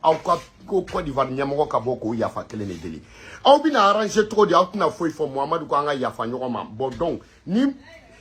Aw ka ko Côte d'Ivoire ɲɛmɔgɔ ka bɔ k'o yafa kelen de deli. Aw bɛna arranger cogo di? Aw tɛna foyi fɔ. Muhamadu ko an ka yafa ɲɔgɔn ma. Bon, donc ni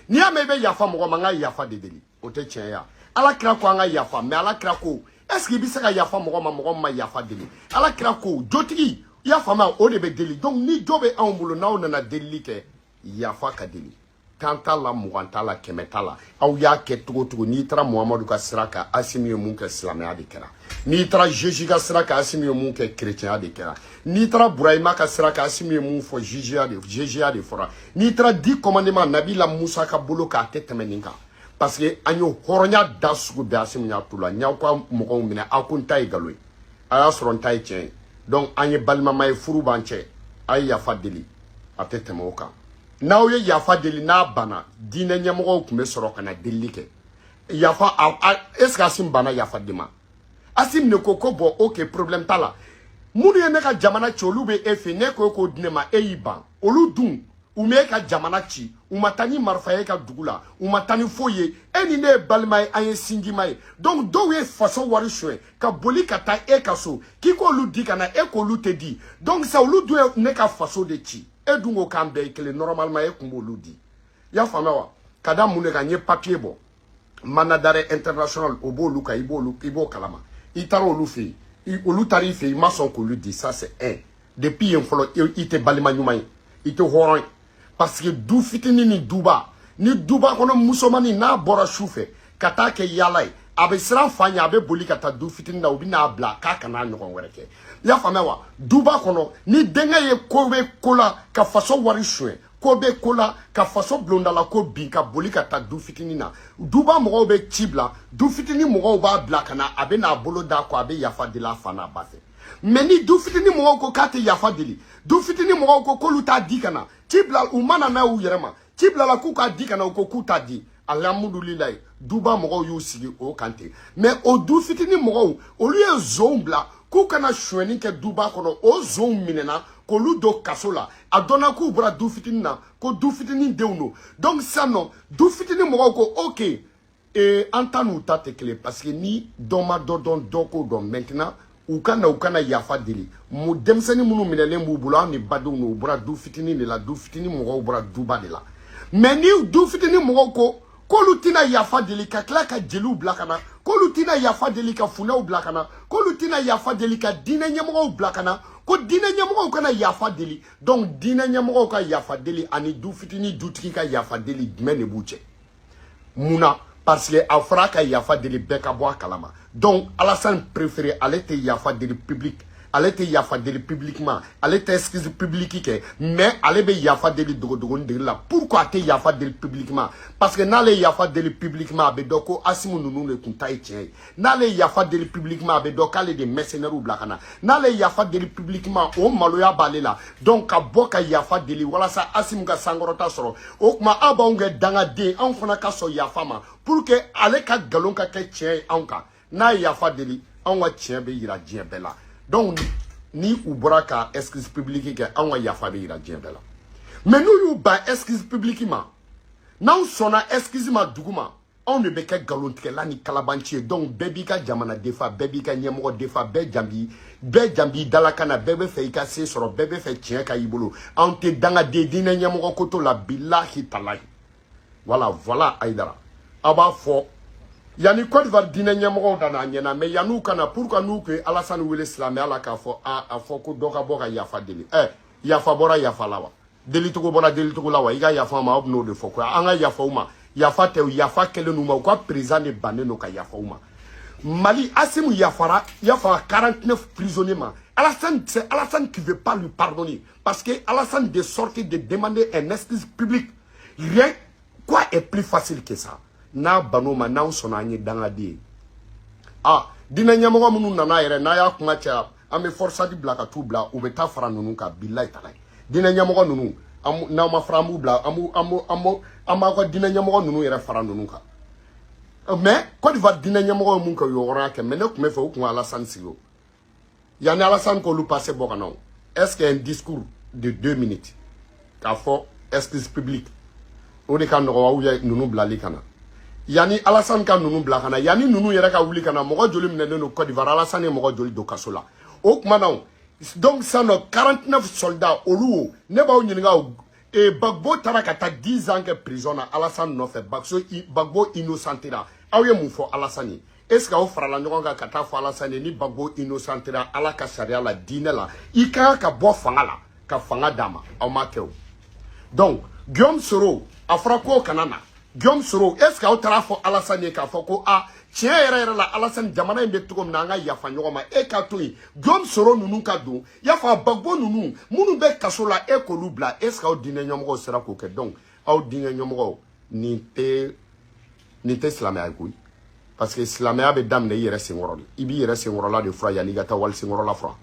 n'i y'a mɛn i bɛ yafa mɔgɔ ma, n ka yafa de deli, o tɛ tiɲɛ ye. Ala kira ko an ka yafa, mais ala kira ko, est ce que i bɛ se ka yafa mɔgɔ ma, mɔgɔ min ma yafa deli? Ala kira ko jotigi, i y'a faamuya, o de bɛ deli. Donc ni jo bɛ anw bolo, n'aw nana delili kɛ, yafa ka deli. 10 t'a la, 20 t'a la, 100 t'a la, aw y'a kɛ cogo cogo. N'i taara Muhamadu ka sira kan, Asimi ye mun kɛ? Silamɛya de kɛra. N'i taara Jésus ka sira kan, Asimi ye mun kɛ? Chrétienya de kɛra. N'i taara Burahima ka sira kan, Asimi ye mun fɔ? Jugeya de, jugeya de fɔra. N'i taara 10 commandements, Nabila Musa ka bolo k'a tɛ tɛmɛ nin kan, parce que an ye hɔrɔnya da sugu bɛɛ. Asimi y'a t'u la, n y'aw ka mɔgɔw minɛ, aw ko n ta ye nkalon ye, a y'a sɔrɔ n ta ye tiɲɛ ye. Donc an ye balimama ye, furu b'an cɛ, a ye yafa deli, a tɛ tɛmɛ o kan. N'aw ye yafa deli, n'a banna, diinɛ ɲɛmɔgɔw tun bɛ sɔrɔ ka na delili kɛ. Yafa a, est ce que Asim banna yafa de ma? Asim ne ko ko bon, ok, problème t'a la. Minnu ye ne ka jamana ci, olu bɛ e fɛ. Ne ko k'o di ne ma, e y'i ban. Olu dun, u m'e ka jamana ci, u ma taa ni marifa ye ka dugu la, u ma taa ni foyi ye. E ni ne ye balima ye, an ye sinjima ye. Donc dɔw ye faso wari suɲɛ ka boli ka taa e ka so k'i k'olu di ka na, e k'olu tɛ di. Donc sa, olu dun ye ne ka faso de ci, e dun ko k'an bɛɛ ye kelen. Normalement e kun b'olu di, i y'a faamuya wa? Ka da mun de kan? N ye papier bɔ, mandat d'arrêt international, o b'olu kan, i b'olu, i b'o kalama. I taara olu fɛ yen, olu taara i fɛ yen, i ma sɔn k'olu di. Ça, c'est un. Depuis yen fɔlɔ, i tɛ balima ɲuman ye, i tɛ hɔrɔn ye, parce que du fitinin ni duba ni duba kɔnɔ, musomanin n'a bɔra su fɛ ka taa kɛ yaala ye, a bɛ siran fa ɲɛ, a bɛ boli ka taa du fitinin na, u bɛ n'a bila k'a kana ɲɔgɔn wɛrɛ kɛ. I y'a faamuya wa? Duba kɔnɔ, ni denkɛ ye ko bɛ ko la ka faso wari suɲɛ, ko bɛ ko la ka faso bulondala ko bin, ka boli ka taa du fitinin na, duba mɔgɔw bɛ ci bila, du fitinin mɔgɔw b'a bila ka na, a bɛ n'a bolo d'a kɔ, a bɛ yafa deli a fa n'a ba fɛ. Mais ni du fitinin mɔgɔw ko k'a tɛ yafa deli, du fitinin mɔgɔw ko k'olu t'a di ka na, ci bila u ma na n'a y'u yɛrɛ ma, ci bilala k'u k'a di ka na, u ko k'u t'a di. Alihamudulilayi, duba mɔgɔw y'u sigi o kan ten. Mais o du fitinin mɔgɔw, olu ye zonw bila k'u kana sonyɛni kɛ duba kɔnɔ. O zonw minɛna k'olu don kaso la. A dɔnna k'u bɔra du fitinin na, ko du fitinin denw don. Donc sisan nɔ, du fitinin mɔgɔw ko ok, an ta n'u ta tɛ kelen, parce que ni dɔ ma dɔ dɔn, dɔ k'o dɔn. Maintenant u ka na, u kana yafa deli. Mu denmisɛnnin minnu minɛlen b'u bolo, an ni badenw don, u bɔra du fitinin de la, du fitinin mɔgɔw bɔra duba de la. Mais ni du fitinin mɔgɔw ko k'olu tɛna yafa deli, ka tila ka jeliw bila ka na, k'olu tɛna yafa deli, ka funɛw bila ka na, k'olu tɛna yafa deli, ka diinɛ ɲɛmɔgɔw bila ka na, ko diinɛ ɲɛmɔgɔw kana yafa deli. Donc diinɛ ɲɛmɔgɔw ka yafa deli ani du fitinin dutigi ka yafa deli, jumɛn de b'u cɛ? Mun na? Parce que a fɔra ka yafa deli, bɛɛ ka bɔ a kalama. Donc Alassane préféré, ale tɛ yafa deli public, ale tɛ yafa deli publiquement, ale tɛ excuse publique kɛ, mais ale bɛ yafa deli dogodogoni deli la. Pourquoi a tɛ yafa deli publiquement? Parce que n'ale ye yafa deli publiquement, a bɛ dɔn ko Asimu ninnu de tun ta ye tiɲɛ ye. N'ale ye yafa deli publiquement, a bɛ dɔn k'ale de mercenaires bila ka na. N'ale ye yafa deli publiquement, o maloya b'ale la. Donc ka bɔ ka yafa deli walasa Asimu ka sankɔrɔta sɔrɔ, o tuma aw b'anw kɛ dangaden, anw fana ka sɔn yafa ma pour que ale ka nkalon ka kɛ tiɲɛ ye anw kan. N'a ye yafa deli, anw ka tiɲɛ bɛ yira diɲɛ bɛɛ la. Donc ni u bɔra ka excuse publique kɛ, anw ka yafa bɛ yira diɲɛ bɛɛ la. Mais n'u y'u ban excuse publique ma, n'anw sɔnna excuse ma dugu ma, anw de bɛ kɛ nkalontigɛla ni kalabanci ye. Donc bɛɛ b'i ka jamana defa, bɛɛ b'i ka ɲɛmɔgɔ defa, bɛɛ janbi, bɛɛ janbi dalakan na, bɛɛ bɛ fɛ i ka se sɔrɔ, bɛɛ bɛ fɛ tiɲɛ ka y'i bolo. Anw tɛ dangaden diinɛ ɲɛmɔgɔ ko t'o la, bilahi talahi. Voilà, voilà. Ayidara, aw b'a fɔ yanni Côte d'Ivoire diinɛ ɲɛmɔgɔw nana a ɲɛna, mais yan'u ka na, pourquoi n'u kun ye Alassane wele silamɛya la k'a fɔ a fɔ ko dɔ ka bɔ ka yafa deli? Ɛ, yafa bɔra yafa la wa? Delicogo bɔra delicogo la wa? I ka yafa ma, aw bɛn'o de fɔ ko an ka yafa u ma. Yafa tɛ, yafa kɛlen u ma, u ka président de bannen don ka yafa u ma. Mali, Assimi yafara, yafa 49 prisonniers ma. Alassane, c'est Alassane qui veut pas lui pardonner, parce que Alassane de sortir de demander un excuse publique, rien quoi est plus facile que ça. N'a ban'o ma, n'anw sɔnna, an ye dangaden ye. Ah, diinɛ ɲɛmɔgɔ minnu nana yɛrɛ, n'a y'a kuma caya, an bɛ forçadi bila ka t'u bila, u bɛ taa fara ninnu kan. Bilayi talayi, diinɛ ɲɛmɔgɔ ninnu, n'aw ma fara, an b'u bila, an b'u an b'u an b'u an b'aw ka diinɛ ɲɛmɔgɔ ninnu yɛrɛ fara ninnu kan. Mais Côte d'Ivoire diinɛ ɲɛmɔgɔ ye mun kɛ, u ye hɔrɔnya kɛ. Mais ne tun bɛ fɛ u kun ka Alassane sigi o yanni Alassane k'olu passé bɔ ka na o. Est-ce que un discours de 2 minutes k'a fɔ excuse publique, o de ka nɔgɔ, ou bien ninnu bilali ka na? Yanni Alassane ka ninnu bila ka na, yanni ninnu yɛrɛ ka wuli ka na, mɔgɔ joli minɛnen don Côte d'Ivoire? Alassane ye mɔgɔ joli don kaso la o tuma na? Donc sisan nɔ, 49 soldats olu o, ne b'aw ɲininka o. Gbagbo taara ka taa 10 ans kɛ prison na Alassane nɔfɛ. Gbagbo innocentera. Aw ye mun fɔ Alassane ye? Est ce que aw farala ɲɔgɔn kan ka taa fɔ Alassane ye ni Gbagbo innocentera, Ala ka sariya la, diinɛ la, i ka kan ka bɔ fanga la ka fanga d'a ma? Aw ma kɛ o. Donc Guillaume Soro, a fɔra k'o kana na. Guillaume Soro, est ce que aw taara fɔ Alassane ye k'a fɔ ko a tiɲɛ yɛrɛ yɛrɛ la, Alassane, jamana in bɛ cogo min na, an ka yafa ɲɔgɔn ma, e ka to yen, Guillaume Soro ninnu ka don, yafa Gbagbo ninnu minnu bɛ kaso la, e k'olu bila? Est ce que aw diinɛ ɲɛmɔgɔw sera k'o kɛ? Donc aw diinɛ ɲɛmɔgɔw, nin tɛ silamɛya ye koyi, parce que silamɛya bɛ daminɛ i yɛrɛ senkɔrɔ de. I b'i yɛrɛ senkɔrɔla de fura yanni i ka taa wali senkɔrɔla fura.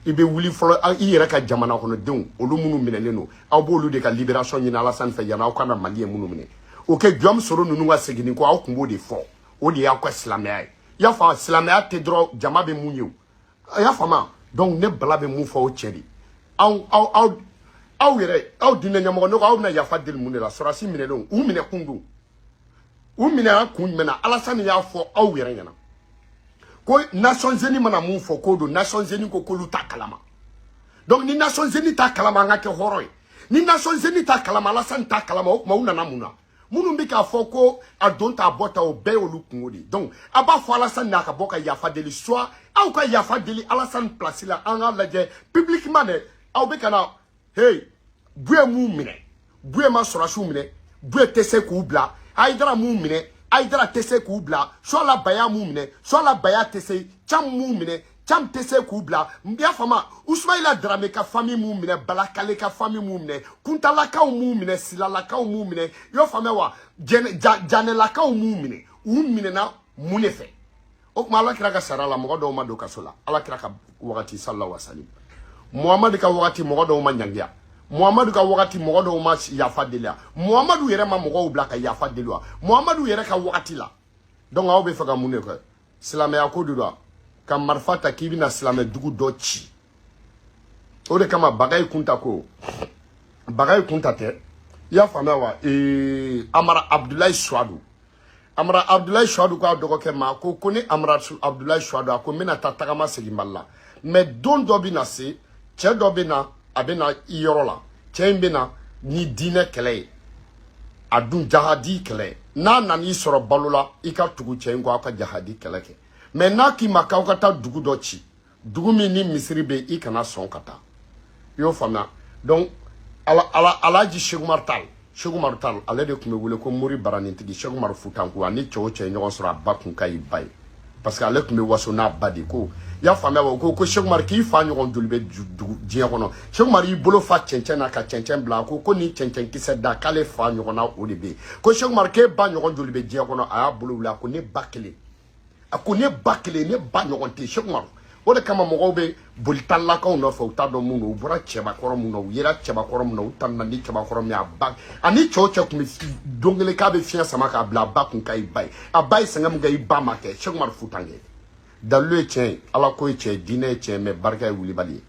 I bɛ wuli fɔlɔ i yɛrɛ ka jamana kɔnɔdenw, olu minnu minɛlen don, aw b'olu de ka libération ɲini Alassane fɛ yanni aw ka na Mali ye minnu minɛ. O kɛ Guillaume Soro ninnu ka segin ko aw tun b'o de fɔ, o de y'aw ka silamɛya ye. I y'a faamu, silamɛya tɛ dɔrɔn jama bɛ mun ye o, i y'a faamu. Donc ne Bala bɛ mun fɔ o cɛ de, aw aw aw aw yɛrɛ, aw diinɛ ɲɛmɔgɔ, ne ko aw bɛna yafa deli mun de la? Sɔrɔdasi minɛlenw, u minɛ kun don, u minɛra kun jumɛn na? Alassane y'a fɔ aw yɛrɛ ɲɛna ko Nations Unies mana mun fɔ k'o don. Nations Unies ko k'olu t'a kalama. Donc ni Nations Unies t'a kalama, an ka kɛ hɔrɔn ye. Ni Nations Unies t'a kalama, Alassane t'a kalama, o tuma u nana mun na? Minnu bɛ k'a fɔ ko a don t'a bɔ ta, o bɛɛ y'olu kungo de ye. Donc a b'a fɔ Alassane n'a ka bɔ ka yafa deli, soit aw ka yafa deli Alassane place la, an k'a lajɛ publiquement dɛ. Aw bɛ ka na hey, Buye m'u minɛ, Buye ma sɔrɔsiw minɛ, Buye tɛ se k'u bila. Hayidara m'u minɛ, Hayidara tɛ se k'u bila. Suala Baya m'u minɛ, Suala Baya tɛ se. Cam m'u minɛ, Cam tɛ se k'u bila. N y'a faamu, Usmayila Darame ka famille m'u minɛ, Balakale ka famille m'u minɛ, Kuntalakaw m'u minɛ, Silalakaw m'u minɛ, i y'o faamuya wa? Janɛlakaw m'u minɛ. U minɛna mun de fɛ? O tuma, Ala kira ka sariya la, mɔgɔ dɔw ma don kaso la. Ala kira ka wagati, sallallahu alaihi wasallam, Muhamadu ka wagati, mɔgɔ dɔw ma ɲangiya. Muhamadu ka wagati, mɔgɔ dɔw ma yafa deli wa? Muhamadu yɛrɛ ma mɔgɔw bila ka yafa deli wa, Muhamadu yɛrɛ ka wagati la? Donc aw bɛ fɛ ka mun de kɛ? Silamɛya ko de don wa? Ka marifa ta k'i bɛna silamɛ dugu dɔ ci, o de kama Bagayi Kunta ko, Bagayi Kunta tɛ, i y'a faamuya wa? Amara Abdulayi Suwadu, Amara Abdulayi Suwadu k'a dɔgɔkɛ ma ko ni Amara Abdulayi Suwadu, a ko n bɛna taa tagama segin Mali la, mais don dɔ bɛ na se, cɛ dɔ bɛ na, a bɛ na i yɔrɔ la. Cɛ in bɛ na ni diinɛ kɛlɛ ye, a dun jahadi kɛlɛ. N'a nan'i sɔrɔ balo la, i ka tugu cɛ in kɔ, aw ka jahadi kɛlɛ kɛ. Mais n'a k'i ma k'aw ka taa dugu dɔ ci, dugu min ni misiri bɛ, i kana sɔn ka taa. I y'o faamuya? Donc ala ala Alaji Sekumar Tal, Sekumar Tal, ale de tun bɛ wele ko Mori Baranintigi, Sekumar Futanku. Ani cɛw cɛ ye ɲɔgɔn sɔrɔ, a ba kun ka ɲi ba ye, parce que ale tun bɛ waso n'a ba de ko. I y'a faamuya wa? Ko Sekumar k'i fa ɲɔgɔn joli bɛ dugu diɲɛ kɔnɔ? Sekumar y'i bolo fa cɛncɛn na ka cɛncɛn bila. A ko ni cɛncɛn kisɛ da, k'ale fa ɲɔgɔnna o de bɛ yen. Ko Sekumar, k'e ba ɲɔgɔn joli bɛ diɲɛ kɔnɔ? A y'a bolo wuli, a ko ne ba kelen. A ko ne ba kelen, ne ba ɲɔgɔn tɛ. Sekumar, o de kama mɔgɔw bɛ boli talilakaw nɔfɛ, u t'a dɔn mun don, u bɔra cɛbakɔrɔ mun na, u yera cɛbakɔrɔ mun na, u tanuna ni cɛbakɔrɔ min ye. A ba ani cɛw cɛ tun bɛ don kelen k'a bɛ fiɲɛ sama k'a bila, a ba kun ka i ba ye, a ba ye sɛgɛn min kɛ, i ba ma kɛ. Sekumar Futankɛ, dalilu ye tiɲɛ ye, Ala ko ye tiɲɛ ye, diinɛ ye tiɲɛ ye, mais barika ye wulibali ye.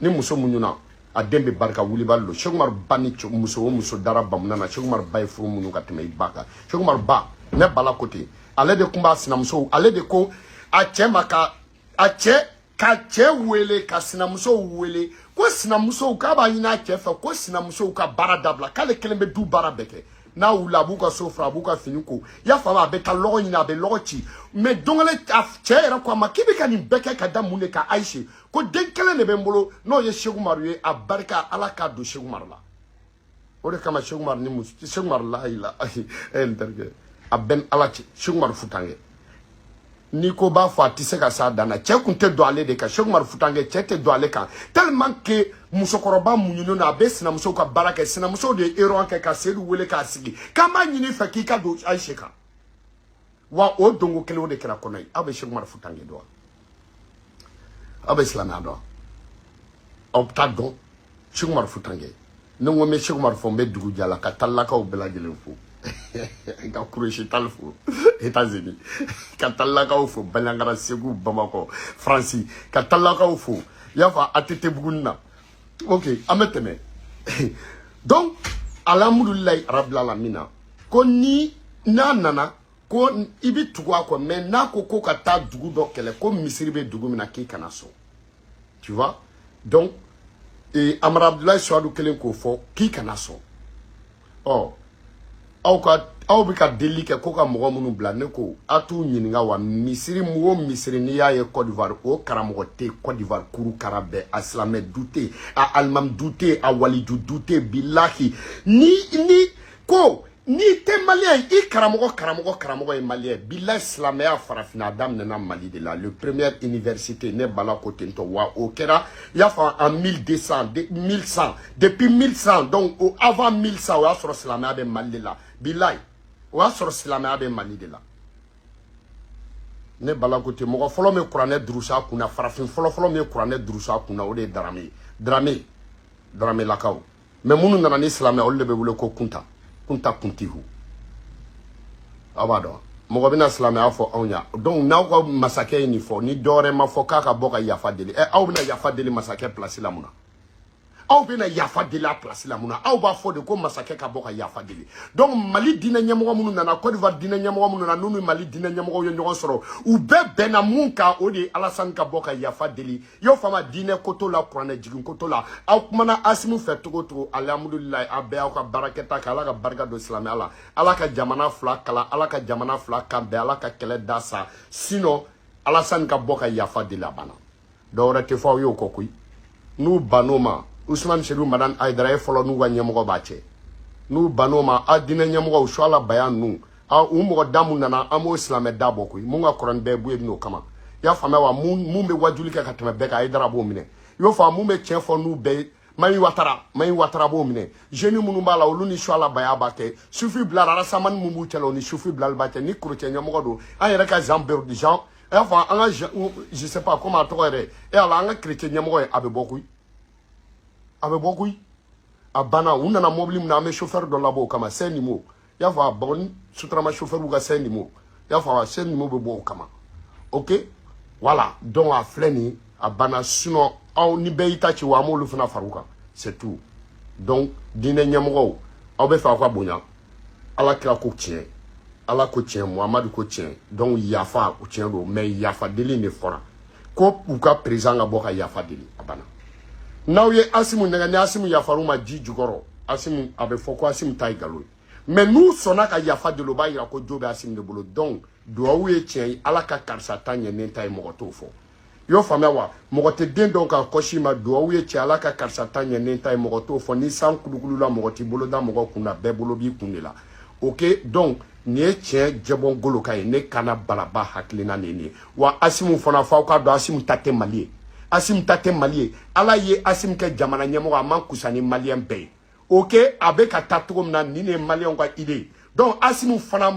Ni muso muɲuna, a den bɛ barika. Wulibali don. Sekumar ba ni muso o muso dara bamuna na, Sekumar ba ye furu minnu ka tɛmɛ i ba kan. Sekumar ba, ne Bala ko ten, ale de tun b'a sinamuso, ale de ko a cɛ ma ka a cɛ ka cɛ wele ka sinamusow wele ko sinamusow k'a b'a ɲini a cɛ fɛ ko sinamusow ka baara dabila, k'ale kelen bɛ du baara bɛɛ kɛ. N'a wulila, a b'u ka so fura, a b'u ka fini ko, i y'a faamu, a bɛ taa lɔgɔ ɲini, a bɛ lɔgɔ ci. Mais don kelen, a cɛ yɛrɛ ko a ma k'i bɛ ka nin bɛɛ kɛ ka da mun de kan? Ayise ko den kelen de bɛ n bolo, n'o ye Seku Umaru ye, a barika Ala k'a don Seku Umaru la. O de kama Seku Umaru ni muso Seku Umaru la la e n terikɛ, a bɛ ni Ala cɛ, Seku Umaru Futankɛ, n'i ko b'a fɔ, a tɛ se ka s'a dan na. Cɛ kun tɛ don ale de kan. Seku Umaru Futankɛ, cɛ tɛ don ale kan, tellement que musokɔrɔba muɲunen don, a bɛ sinamusow ka baara kɛ. Sinamusow de ye erreur kɛ ka Seyidu wele k'a sigi k'an b'a ɲini fɛ k'i ka don Ayise kan wa. O donko kelen, o de kɛra kɔnɔ ye. Aw bɛ Seku Umaru Futankɛ dɔn wa? Aw bɛ silamɛya dɔn? Aw t'a dɔn Seku Umaru Futankɛ. Ni n ko n bɛ Seku Umaru fɔ, n bɛ dugu jala ka talilakaw bɛɛ lajɛlen fo, ka Kurusi tali fo États-Unis, ka talilakaw fo Bandiagara, Segu, Bamakɔ, Faransi, ka talilakaw fo, i y'a fɔ, ATT Buguni na. Ok, an bɛ tɛmɛ. Donc alhamdulilayi rabil alamina, ko ni n'a nana Ko i bɛ tugu a kɔ, mais n'a ko ko ka taa dugu dɔ kɛlɛ, ko misiri bɛ dugu min na, k'i kana sɔn, tu vois. Donc Amara Abdoulaye Souadou kelen k'o fɔ k'i kana sɔn. Ɔ, aw ka aw bɛ ka delili kɛ ko ka mɔgɔ minnu bila, ne ko a t'u ɲininka wa. Misiri o misiri n'i y'a ye Côte d'Ivoire, o karamɔgɔ tɛ Côte d'Ivoire kuru kara bɛɛ, a silamɛ du tɛ, a alimami du tɛ, a waliju du tɛ. Bilahi, ni ko n'i tɛ malien, i karamɔgɔ karamɔgɔ karamɔgɔ ye malien. Bilahi, silamɛya farafinna, a daminɛna Mali de la. Le première université, ne bala ko ten tɔ wa, o kɛra, i y'a fɔ, en 1200, 1100, depuis 1100. Donc o avant 1100, o y'a sɔrɔ silamɛya bɛ Mali de la. Bilahi, o y'a sɔrɔ silamɛya bɛ Mali de la. Ne bala ko ten, mɔgɔ fɔlɔ min kuranɛ durusa kunna, farafin fɔlɔ fɔlɔ min ye kuranɛ durusa kunna, o de ye Darame ye, Darame, Daramelakaw. Mais minnu nana ni silamɛya, olu de bɛ wele ko Kunta, Kunta Kuntihu. Aw b'a dɔn, mɔgɔ bɛna silamɛya fɔ anw ɲa. Donc n'aw ka masakɛ ye nin fɔ, ni dɔwɛrɛ ma fɔ k'a ka bɔ ka yafa deli, ɛ, aw bɛna yafa deli masakɛ place la mun na? Aw bɛna yafa deli a place la mun na? Aw b'a fɔ de ko masakɛ ka bɔ ka yafa deli. Donc Mali diinɛ ɲɛmɔgɔ minnu nana, Côte d'Ivoire diinɛ ɲɛmɔgɔ minnu nana, n'u ni Mali diinɛ ɲɛmɔgɔw ye ɲɔgɔn sɔrɔ, u bɛɛ bɛnna mun kan? O de ye Alassane ka bɔ ka yafa deli. I y'o faamu? Diinɛ koto la, kuranɛ jigin koto la, aw kumana Asimu fɛ cogo o cogo, alihamudulilayi, aw bɛɛ y'aw ka baarakɛta kɛ. Ala ka barika don silamɛya la, Ala ka jamana fila kala, Ala ka jamana fila kan bɛn, Ala ka kɛlɛ da sa. Sinon Alassane ka bɔ ka yafa deli, a banna, dɔwɛrɛ tɛ fɔ aw y'o kɔ koyi. N'u bann'o ma, Usumani Sedu Madani Hayidara e fɔlɔ n'u ka ɲɛmɔgɔ b'a cɛ. N'u bann'o ma, a diinɛ ɲɛmɔgɔw, Suala Baya ninnu, a u mɔgɔ da mun nana, an b'o silamɛ da bɔ koyi. Mun ka kɔrɔ ni bɛɛ ye, n'o kama, i y'a faamuya wa? Mun bɛ wajuli kɛ ka tɛmɛ bɛɛ kan, Hayidara b'o minɛ. I y'o faamu? Mun bɛ tiɲɛ fɔ n'u bɛɛ ye, Mayi Watara, Mayi Watara b'o minɛ. Jeune minnu b'a la, olu ni Suala Baya b'a kɛ. Sufi bilara, Arasamani mun b'u cɛla, o ni Sufi bilali b'a kɛ. Ni chrétien ɲɛmɔgɔ don, an yɛrɛ ka Jean Jean, i y'a fɔ, an ka Jean, je sais pas comment a tɔgɔ yɛrɛ e ala, an ka chrétien ɲɛmɔgɔ ye, a bɛ bɔ koyi, a bɛ bɔ koyi, a banna. U nana mobili min na, an bɛ chauffeur dɔ labɔ o kama, Saint Nimo, i y'a fɔ, a Bagoni Sotrama chauffeur b'u ka Saint Nimo, i y'a fɔ, a Saint Nimo bɛ bɔ o kama. Ok, voilà. Donc a filɛ nin, a banna. Sinon aw ni bɛɛ y'i ta ci wa, an b'olu fana far'u kan, c'est tout. Donc diinɛ ɲɛmɔgɔw, aw bɛ fɛ aw ka bonya, Ala kira ko tiɲɛ, Ala ko tiɲɛ, Muhamadu ko tiɲɛ. Donc yafa, o tiɲɛ don, mais yafa deli de fɔra ko u ka président ka bɔ ka yafa deli, a banna. N'aw ye Asimu nɛgɛ, ni Asimu yafar'u ma ji jukɔrɔ, Asimu a bɛ fɔ ko Asimu ta ye nkalon ye. Mais n'u sɔnna ka yafa deli, o b'a yira ko jo bɛ Asimu de bolo. Donc duwawu ye tiɲɛ ye, Ala ka karisa ta ɲɛ ne ta ye, mɔgɔ t'o fɔ. I y'o faamuya wa? Mɔgɔ tɛ den dɔn k'a kɔsi ma. Duwawu ye tiɲɛ, Ala ka karisa ta ɲɛ ne ta ye, mɔgɔ t'o fɔ. Ni san kulukulu la, mɔgɔ t'i bolo da mɔgɔ kun na, bɛɛ bolo b'i kun de la. Ok, donc nin ye tiɲɛ jɛbɔn golo ka ye. Ne kana balaba hakilina nin ye wa. Asimu fana, f'aw k'a dɔn, Asimu ta tɛ Mali ye, Asimu ta tɛ Mali ye. Ala ye Asimu kɛ jamana ɲɛmɔgɔ, a man kusa ni malien bɛɛ ye. Ok, a bɛ ka taa cogo min na, nin de ye malienw ka idée ye. Donc Asimu fana,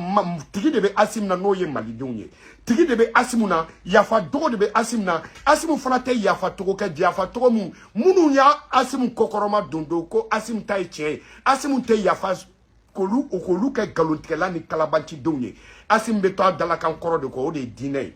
tigi de bɛ Asimu na, n'o ye malidenw ye. Tigi de bɛ Asimu na, yafa dogo de bɛ Asimu na. Asimu fana tɛ yafa togo kɛ, yafa togo mun minnu y'a Asimu kɔkɔrɔma don don ko Asimu ta ye tiɲɛ ye. Asimu tɛ yafa k'olu kɛ nkalontigɛla ni kalabancidenw ye. Asimu bɛ to a dalakan kɔrɔ de kɔ, o de ye diinɛ ye.